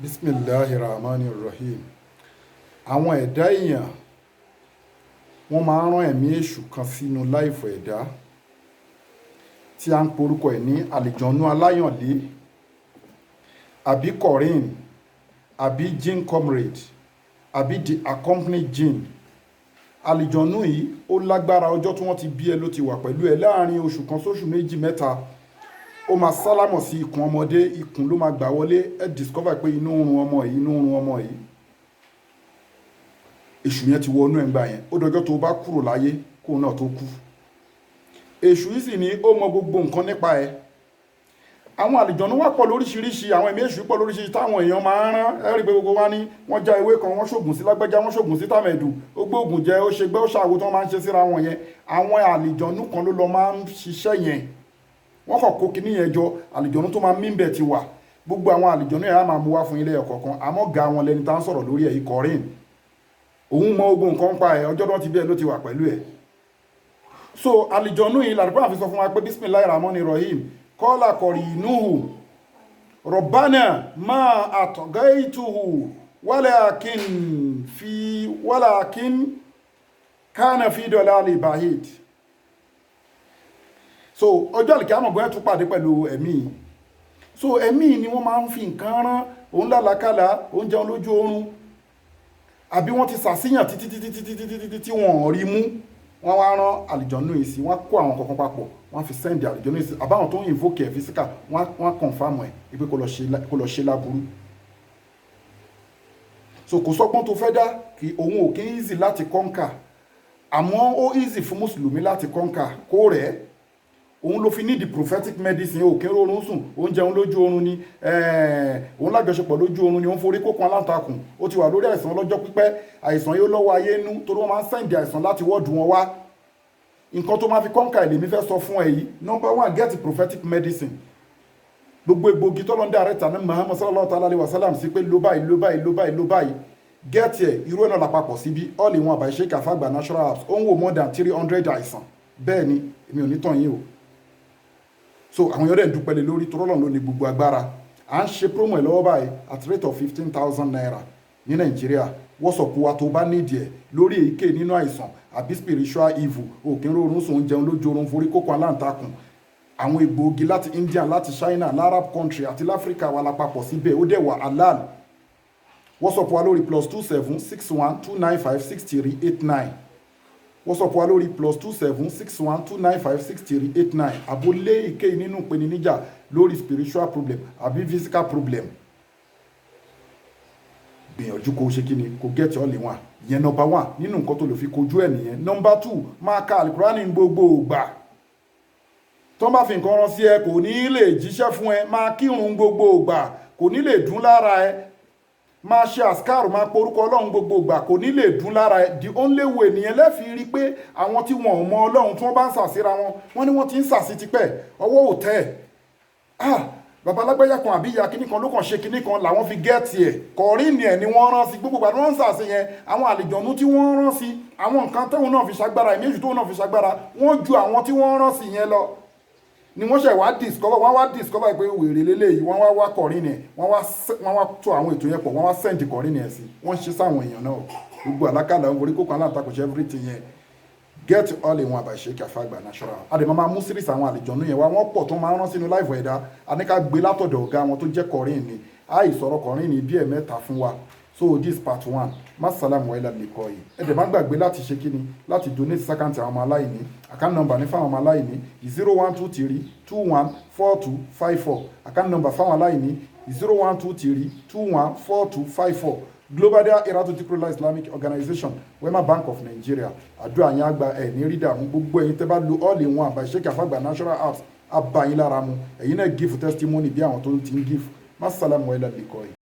Bismillahi Rahmani Rahim. Àwọn ẹ̀dá èèyàn, wọ́n máa ń rán ẹ̀mí èṣù kan sínú life ẹ̀dá tí a ń porúkọ ẹ̀ ní àlìjọ̀nú aláyànlé, àbí Korin, àbí jinn comrade, àbí the accompanied jinn. Àlìjọ̀nú yìí, ó lágbára. Ọjọ́ tí wọ́n ti bí ẹ ló ti wà pẹ̀lú ẹ. Láàrin oṣù kan sóṣù 2, 3, ó máa sálámọ̀ sí ikùn ọmọdé. Ikùn ló máa gbà wọlé. Ẹ discover pé inú ń run ọmọ yìí, inú ń run ọmọ yìí. Èṣù yẹn ti wọnú ẹ̀ ń gbà yẹn. Ó dọjọ́ tó bá kúrò láyé kóun náà tó kú. Èṣù yìí sì ni ó mọ gbogbo nǹkan nípa ẹ. Àwọn àlìjọ̀nú wà pọ̀ lóríṣiríṣi, àwọn ẹ̀mí èṣù pọ̀ lóríṣiríṣi táwọn èèyàn máa ń rán. Ẹ rí i pé gbogbo wa ní wọ́n já ewé kan, wọ́n ṣògùn sí lágbájá, wọ́n ṣògùn sí tàmẹ̀dù, ó gbóògùn jẹ, ó ṣe gbẹ́, ó ṣàwo tí wọ́n máa ń ṣe síra wọn yẹn. Àwọn àlìjọ̀nú kan ló lọ máa ń ṣiṣẹ́ yẹn. Wọ́n kàn kó kinní yẹn jọ. Àlìjọ̀nú tó máa mí bẹ̀ ti wà. Gbogbo àwọn àlìjọ̀nú yẹn á máa mú wá fún ilé ọ̀kọ̀ọ̀kan. Àmọ́ ga wọn lẹni tá ń sọ̀rọ̀ lórí ẹ̀, Korin. Òun mọ ogun nǹkan pa ẹ̀. Ọjọ́ tó ti bí ẹ ló ti wà pẹ̀lú ẹ̀. So àlìjọ̀nú yìí làdúgbò àfi sọ fún wa pé bisimilahi Rahman Rahim, qala qarinuhu rabbana ma atghaytuhu walakin kana fi dalali ba'id. So ọjọ́ àlìkí àmọ̀gbọ́n ẹ̀ tún pàdé pẹ̀lú ẹ̀mí. So ẹ̀mí ni wọ́n máa ń fi nǹkan rán. Òun lálàkàlà, òun jẹun lójú oorun, àbí wọ́n ti sàṣìyàn títí títí títí títí títí tí wọ́n ò rí mú, wọ́n wá rán àlìjọ̀nú yìí sí. Wọ́n kó àwọn kankan papọ̀, wọ́n fi send àlìjọ̀nú yìí sí. Àbáwọn tó ń invoke ẹ̀ physical, wọ́n confirm ẹ̀ wípé kó lọ ṣe láburú. So kò sọ́gbọ́n tó fẹ́ dá kí òun ò kí ń easy láti conquer, àmọ́ ó easy fún mùsùlùmí láti conquer. Kó rẹ̀ òun ló fi need the prophetic medicine. Òkè rọrùn sùn, ó ń jẹun lójú oorun ni, òun lájọṣepọ̀ lójú oorun ni, òun forí kókan aláǹtakùn, ó ti wà lórí àìsàn ọlọ́jọ́ pípẹ́. Àìsàn yóò lọ́wọ́ ayé nú, torí wọ́n máa ń send àìsàn láti wọ́ọ̀dù wọn wá. Nǹkan tó máa fi conquer ẹ̀ lèmi fẹ́ sọ fún ẹ yìí. Number one, get prophetic medicine. Gbogbo egbògi tọ́lọ́ ń dá rẹ̀ tànà Muhammad sallallahu ta'ala alayhi wa sallam sí pé ló báyìí, ló báyìí, ló báyìí, ló báyìí, get ẹ̀. Irú ẹ̀ náà lápapọ̀ síbí. All in one by Sheikh Afagba Natural Herbs. Ó ń wò more than 300 àìsàn. Bẹ́ẹ̀ ni, èmi ò ní tàn yín o. So àwọn èèyàn dẹ̀ ń dúpẹ́ lé lórí torọ́lọ́n ló ní gbogbo agbára. À ń ṣe promo ẹ̀ lọ́wọ́ báyìí at rate of ₦15,000 ní Nàìjíríà. WhatsApp wa tó bá nídìí ẹ̀ lórí èyíkéyìí nínú àìsàn àbí spiritual evil, òkè ń rọrùn sùn, jẹun lójú oorun, forí kókó aláǹtakùn, àwọn egbòogi láti India, láti China, l'arab country àti láfíríkà wà lápapọ̀ síbẹ̀. Ó dẹ̀ wà halal. WhatsApp wa lórí +27 612956389. WhatsApp wa lórí +27 612956389. Àbólé èkéyìí nínú ìpèníjà lórí spiritual problem àbí physical problem, gbìyànjú kó o ṣe kí ni, kó get all in one yẹn. Number one nínú nǹkan tó lè fi kojú ẹ̀ nìyẹn. Number two, máa ka alukurani gbogbo ìgbà. Tó bá fi nǹkan rán sí ẹ, kò ní lè jíṣẹ́ fún ẹ. Máa kírun gbogbo ìgbà, kò ní lè dún lára ẹ. Máa ṣe àsìkáàrù, máa porúkọ Ọlọ́run gbogbo ìgbà, kò ní lè dún lára ẹ. The only way nìyẹn lẹ́fì rí pé àwọn tí wọn ò mọ Ọlọ́run, tí wọ́n bá ń sàsíra wọn, wọ́n ní wọ́n ti ń sàsí tipẹ́, ọwọ́ ò tẹ́ ẹ̀. Ah, babalágbáyà kan àbí ìyá kinní kan ló kàn ṣe kinní kan làwọn fi get ẹ̀. Kọ̀ọ̀rìnì ẹ̀ ni wọ́n rán sí. Gbogbo ìgbà tí wọ́n ń sàsí yẹn, àwọn àlìjọ̀nú tí wọ́n rán sí, àwọn nǹkan tóun náà fi ṣagbára, ẹ̀mí èṣù tóun náà fi ṣagbára, wọ́n ju àwọn tí wọ́n rán sí yẹn lọ. Ni wọ́n ṣẹ̀ wá discover, wọ́n wá discover pé wèrè lélẹ́yìí. Wọ́n wá wá kọ̀rìnì ẹ̀, wọ́n wá tó àwọn ètò yẹn pọ̀, wọ́n wá send kọ̀rìnì ẹ̀ sí. Wọ́n ṣe sáwọn èèyàn náà. Gbogbo àlákàlà ń forí kókó aláǹtakùn ṣe everything yẹn, get all in one by Sheikh Afagba Natural. Àdèmọ́ máa mú series àwọn àlìjọ̀nú yẹn wá. Wọ́n pọ̀ tó máa ń rán sínú life ẹ̀dá. A ní ká gbé látọ̀dọ̀ ọ̀gá wọn tó jẹ́ kọrin ni. Àìsọ̀rọ̀ kọrin ni bí ẹ̀mẹ́ta fún wa. So this part one. Masalam wa ilà lè kọ́ yìí. Ẹ dẹ̀ má gbàgbé láti ṣe kíni, láti donate sí account àwọn ọmọ aláìní. Account number ní fáwọn ọmọ aláìní, 0123214254. Account number fáwọn aláìní, 0123214254. Global Dahiratu Dhikrlahi Islamic Organization, Wema Bank of Nigeria. Àdúrà yẹn àgbà ẹ̀ ní rí dààmú. Gbogbo ẹ̀yin tẹ́ bá lo all in one by Sheikh Afagba Natural Herbs, á bá yín lára mu. Ẹ̀yin náà give testimony bí àwọn tó ti ń give. Masalam wa ilà lè kọ́ yìí.